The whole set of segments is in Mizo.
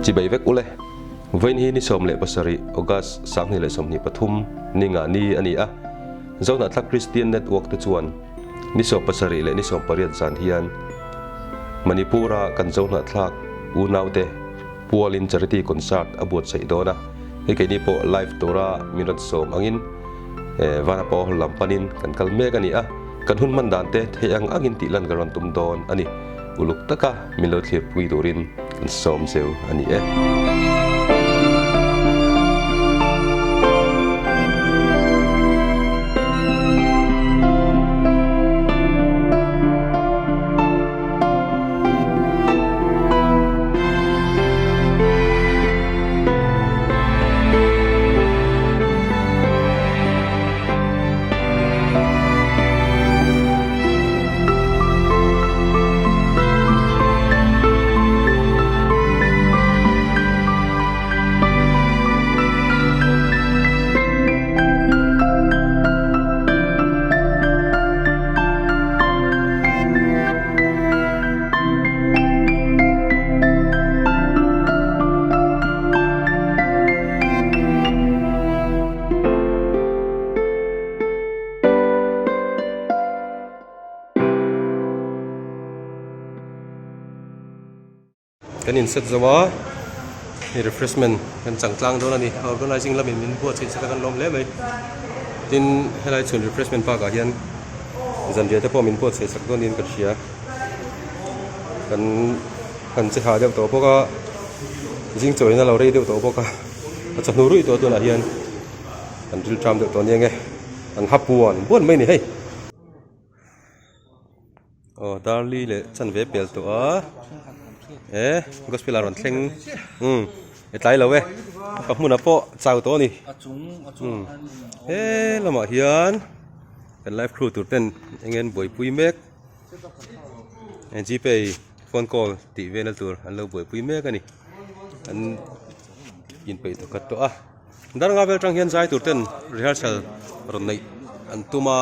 Chibai vek ule. Vawiin hi ni 17 August 2023 ni nga ni a ni a. Zohnahthlak Kristian Network te chuan ni 17 leh ni 18 zan hian Manipur-a kan Zohnahthlak unaute pualin Charity Concert a buatsaih dawn a. Hei keini pawh live tura min rawn sawm angin Vanapa Hall lam panin kan kal mek a ni a. Kan hun hman dan te theih ang angin tih lan ka rawn tum dawn a ni. Uluk taka min lo thlirpui turin kan sawm cheu a ni e. Kan inset zo a, hei refreshment kan chang tlang dawn a ni. Organizing lamin min buatsaih chak a kan lawm hle mai. Tin, helai chhun refreshment bakah hian zanriah te pawh min buatsaih chak dawn niin ka hria. Kan han che ha deuh tawh bawk a, zing chaw in a lo rei deuh tawh bawk a, a chawhnu ruih tawh tunah hian kan ril ṭam deuh tawh ania nge. An ha puan buan mai a ni hei. Aw darli leh chanve pel tawh a e gospel ah rawn thleng umm e tlai lo e ka hmunah pawh chau tawh a ni umm he lamah hian kan live crew tur ten eng nge an buaipui mek gpay phone call tih velna tur an lo buaipui mek a ni an inpeih tawkhat tawh a darnga vel atang hian zai tur ten rehearsal rawn neih an tum a.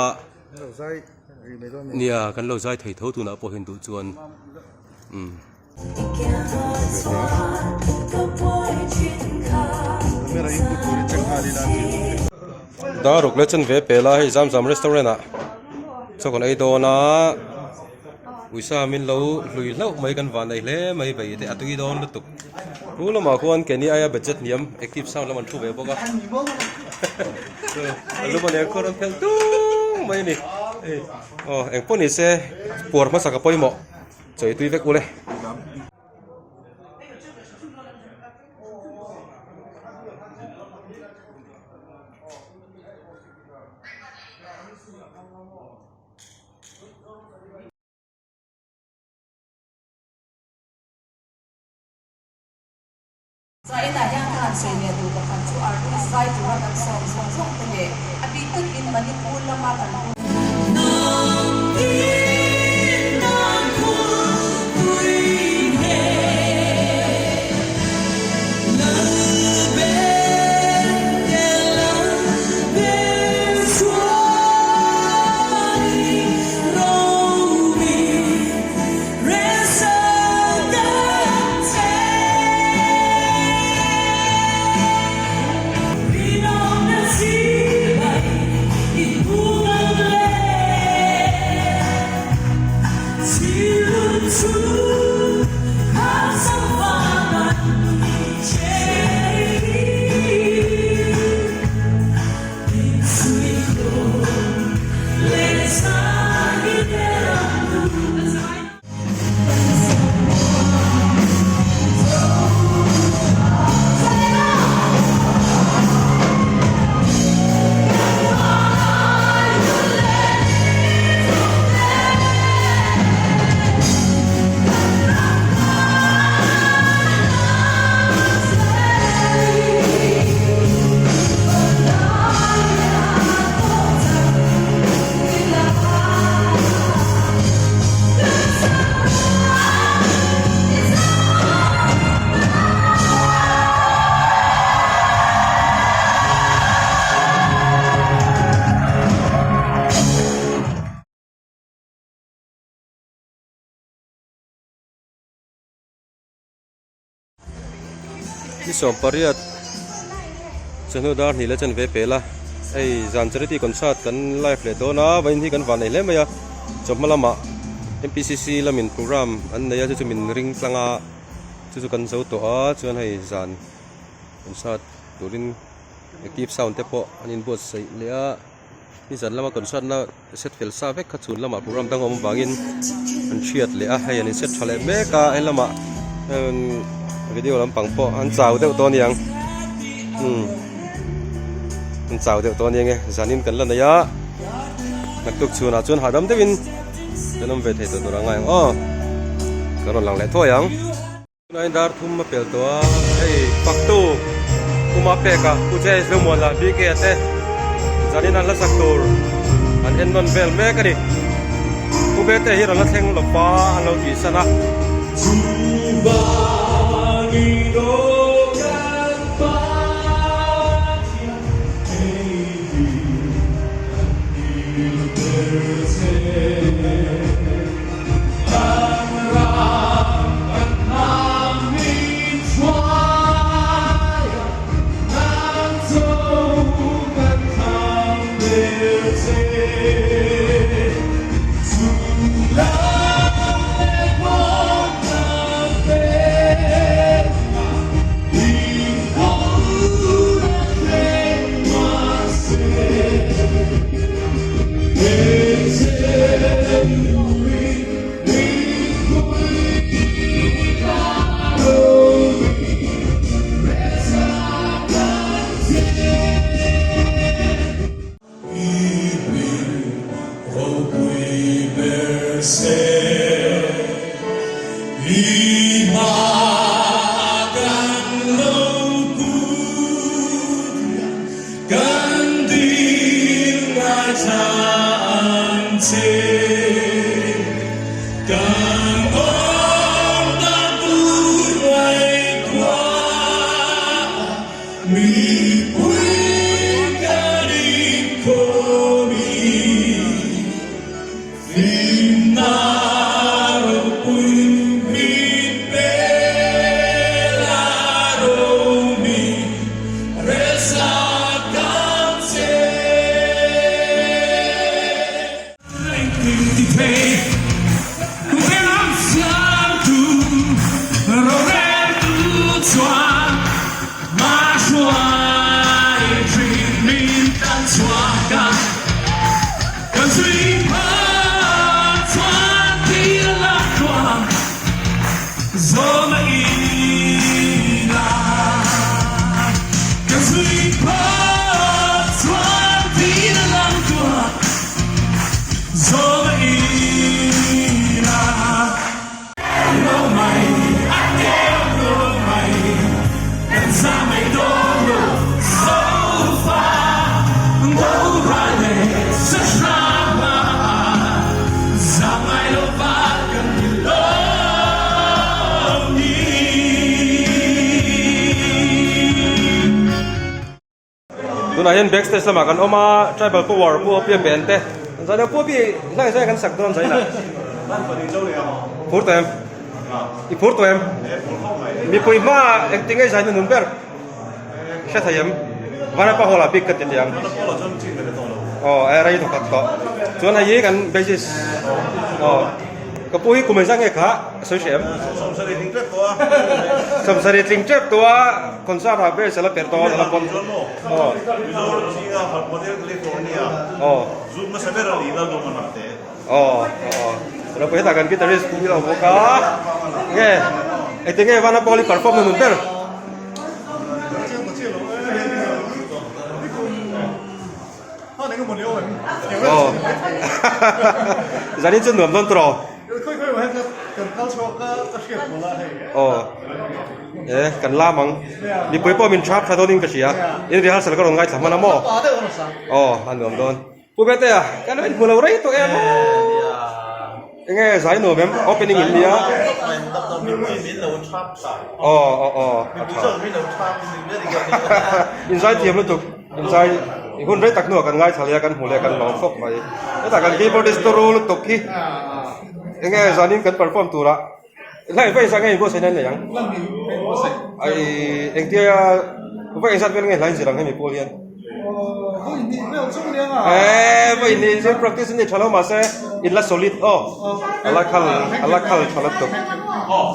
Nia kan lo zai thei tho tunah pawh hian duh chuan umm. Daruk leh chanve pela hei Zamzam restaurant ah chaw kan ei dawn a uisa min lo hlui hlauh mai kan van nei hle mai vei te a tui dawn lutuk chu lamah khuan keini aia budget hniam active sound lam an thu ve bawk a. Lu maw nen khuan rawn phelh tung mai a ni hei aw eng pawh ni se puar hmasa ka pawimawh chawi tui vek ule. Zainah hian ka han sawi leh duh pakhat chu artist zai tura kan sawm zawng zawng te leh a bik takin Manipur lama kan Ni 18 chawhnu dar hnih leh chanve pel a, hei zan charity concert kan live leh dawn a, vawiin hi kan van nei hle mai a, chawhma lamah M_P_C_C lamin program an nei a chu chu min ring tlang a, chu chu kan zo tawh a, chuan hei zan concert turin ekip sound te pawh an inbuatsaih leh a. Nizan lama concert na set fel sa vek kha chhun lamah program dang a awm avangin an hriat leh a, hei an inset tha leh mek a, he lamah video lampang pawh an chau deuh tawh a niang umm an chau deuh tawh a niang e zanin kan la nei a naktuk chhunah chuan hahdam deuhin kan awm ve thei tawh tur a ngai ang aw kan rawn lang leh thuai ang. Tunah dar thum a pel tawh a, hei faktu Puma peka Pu James Lungmuana BK a te zanin an hla sak tur an en nawn vel mek a ni. Pu Bete hi rawn la thleng lawpa an lo tih san a. Tunah hian backstage lamah kan awm a, tribal power pu Apia Ben te an zai deuh. Pu Api hlai zai kan sak dawn zai lah. Phur tawh em? I phur tawh em? Mipui hmaah engtin nge zai nunun ber? Hre thei em? Vanapa Hall ah bik ka ti teh ang. Aw e rei thawkhat tawh. Chuan hei hi kan bassist aw ka pu hi kum engzah nge kha a sawi hreh em? Sawmsarih tling tep tawh a concert ah bass a la perh tawh a la pawn aw aw aw aw ropui hetah kan guitarist pu hi a lo bawk a nge engtin nge Vanapa Hall hi perform na nun ber? Zanin chu nuam dawn tawh aw e kan lam ang mipui pawh min thap tha dawnin ka hria in rehearsal ka rawn ngaithla hman a maw aw a nuam dawn. Pu Betea, kan lo inhmu lo rei tawh em aw? Enge zai nuam em? Opening in nia. Aw aw aw a tha. In zai thiam lutuk. In zai i hun rei tak hnuah kan ngaithla leh a kan hmu leh a kan lawm fawk mai. Hetah kan keyboardist turu lutuk hi enge zanin kan perform turah. Hla eng vawi zat nge inbuatsaih nan nei ang? Ai engtia vawi engzat vel nge hla inzir ang hemi pawl hian? Eee vawi hnih zir practice an nei tha lo mahse in la solid aw a la khal a la khal tha lutuk.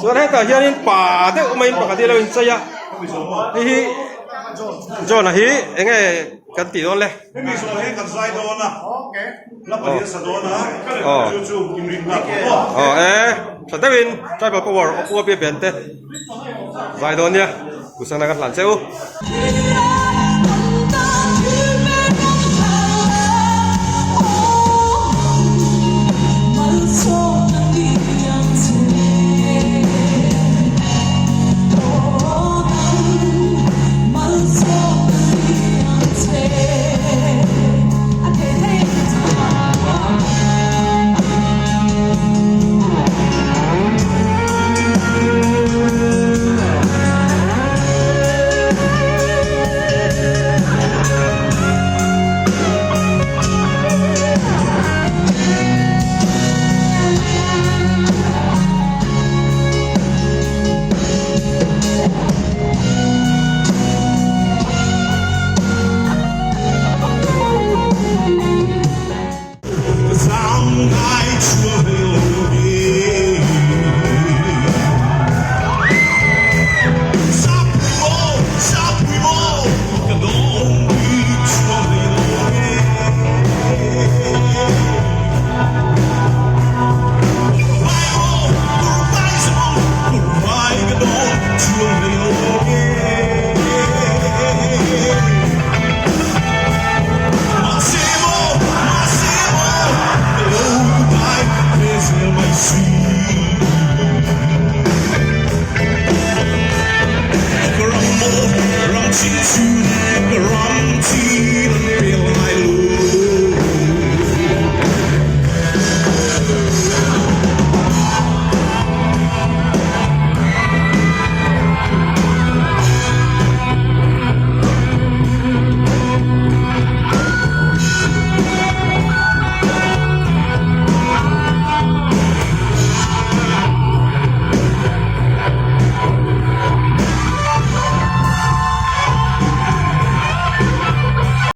Chuan hetah hianin pa deuh maiin pakhat hi a lo inchei a hei hi John-a hi enge kan tih dawn le? Hemi zawh hian kan zai dawn a, hla pahnih a sa dawn a, chu chu inrin nghal tawh maw? Aw e, tha deuhin Tribal Power of Uapi Band te zai dawn nia, Kusana ka hlan che u.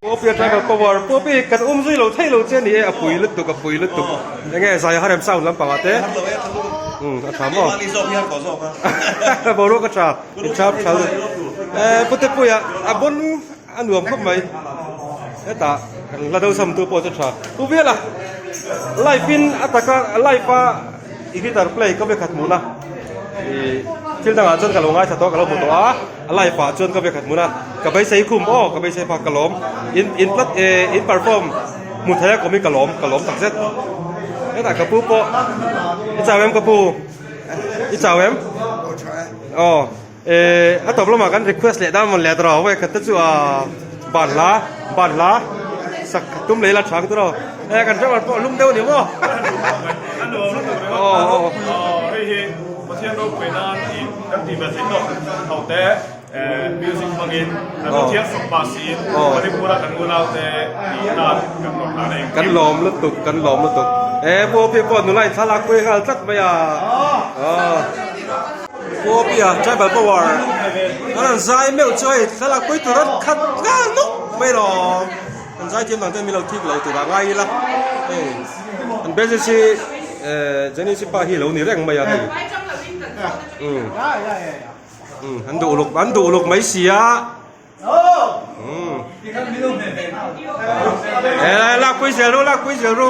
Pawpia tribal power pawpi kan um zui lo thei lo che ni e a pui lutuk a pui lutuk enge zai harem sound lampangah te umm a tha maw boruak a tha in tha tha eh pute puia a bon a nuam khawp mai hetah kan la do sam tu pawh chu tha pu viala live in a taka live a i guitar play ka vekhat hmuh na ih thil dangah chuan ka lo ngaithla tawh ka lo hmu tawh a a live ah chuan ka vekhat hmuh na ka beisei khum aw ka beisei phak ka lawm in in tlat eh in perform hmu thei a kawm hi ka lawm ka lawm takzet hetah ka pu pawh i chau em ka pu i chau em aw. Eh a tawp lamah kan request leh dan mawn leh tawh wei khat te chu a ban hla ban hla sak tum leh ila chang tur aw eh kan driver pawh a lum deuh a ni maw aw aw hei hi Pathian ropui nan tih kan tih ve theih tawh ho te music hmangin kan Pathian fak pah siin Manipur-a kan unaute tih nan kan rawn hlan a engkim kan lawm lutuk kan lawm lutuk eh pu Opi pawh nula in thlalak pui nghal tlat mai a aw. Puapia tribal power an rawn zai meuh chu hei thlalak pui tur an khat nghal nawk mai lawm an zai thiam dang ten min lo thik lo tur ah ngai ila hei an basis hi eh Jenny pa hi lo ni reng mai a hei umm umm an duh uluk an duh uluk mai sia umm eh lak pui zel ru lak pui zel ru.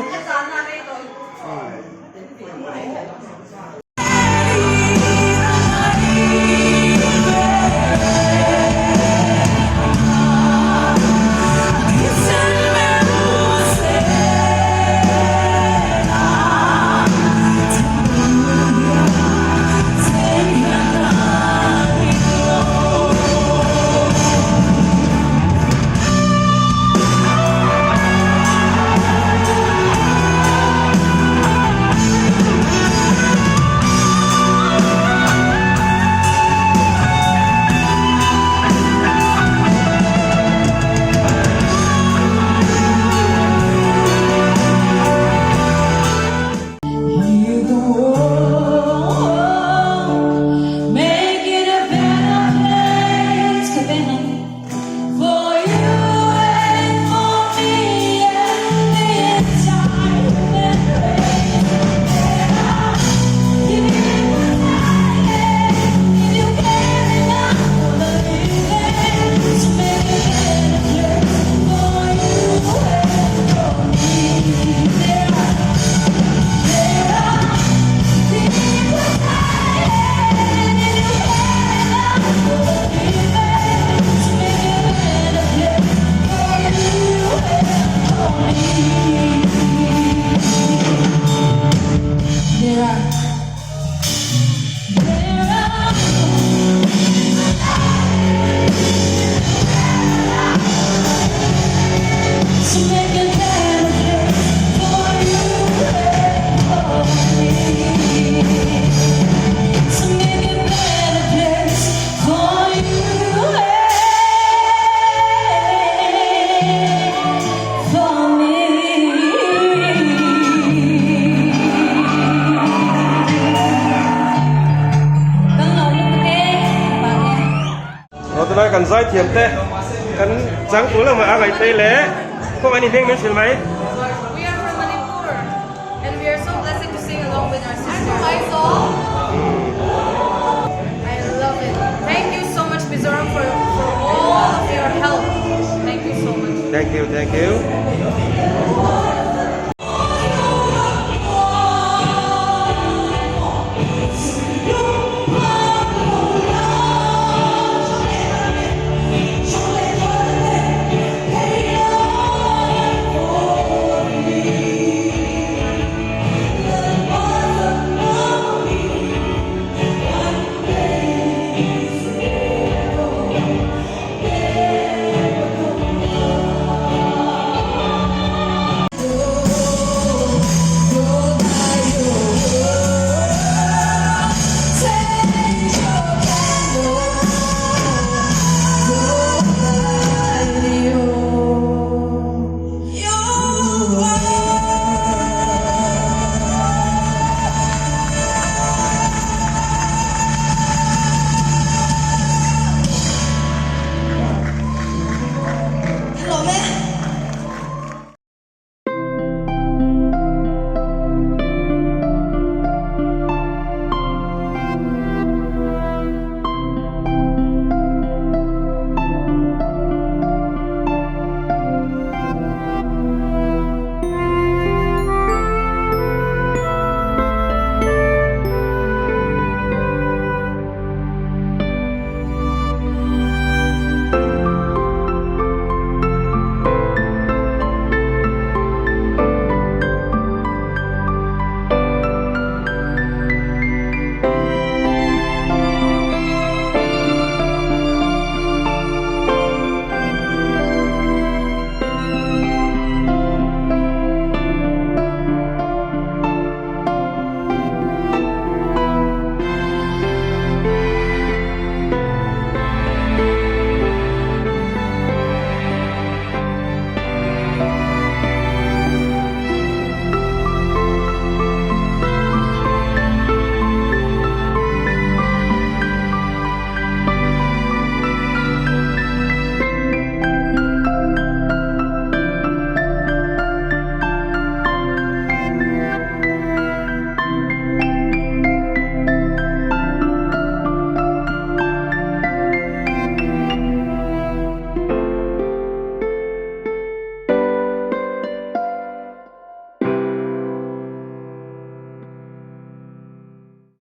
zaithiam te kan changtu lamah a ngaihtlei leh kawng an inhmeng min hrilh mai. We are from Manipur and we are so blessed to sing along with our sister. I'm from Aizawl. I love it. Thank you so much Mizoram for, for all of your help. Thank you so much. Thank you, thank you.